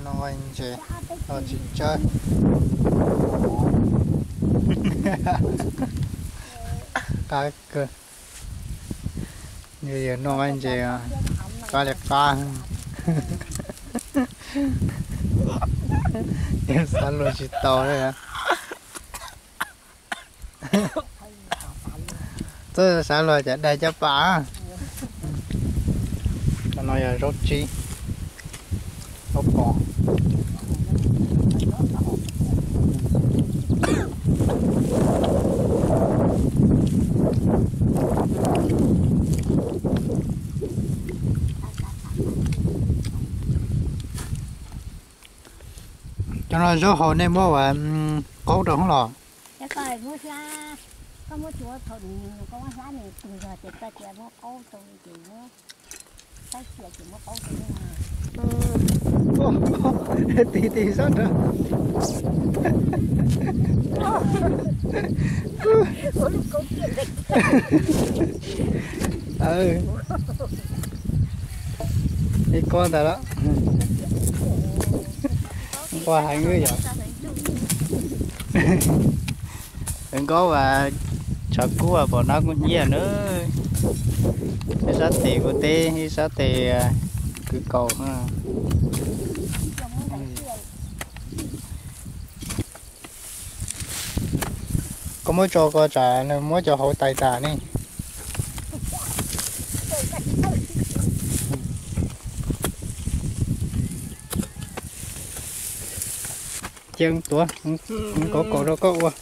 Noj ntses los tsis tsawg. Qab kawg. Yog yog noj ntses qab li qab. Xav luag tsis tau li. Txawj xav luag cov daig caj pas. Cov no yog zaub tsib, zaub pos. Cov no zaub hauv nej muab ua qaub rau hoob los? Koj muab tsuav thaum nws koj muab hlab nws pwg zog ces koj cia muab qaub rau ces muab saib cia ces muab qaub rau. Tig tig sab nrad. Ib kob ntawd lawm. Nquag heev yom. Hwv nkaub as, tshav kub pom nab kub hnyiab na. Ib sab tes kuv teb, ib sab tes kwv kaus. Koj muab tso ko tsam nws muab cov hauv tais tas ne. Cia tuav, kov kaus rau koj ua.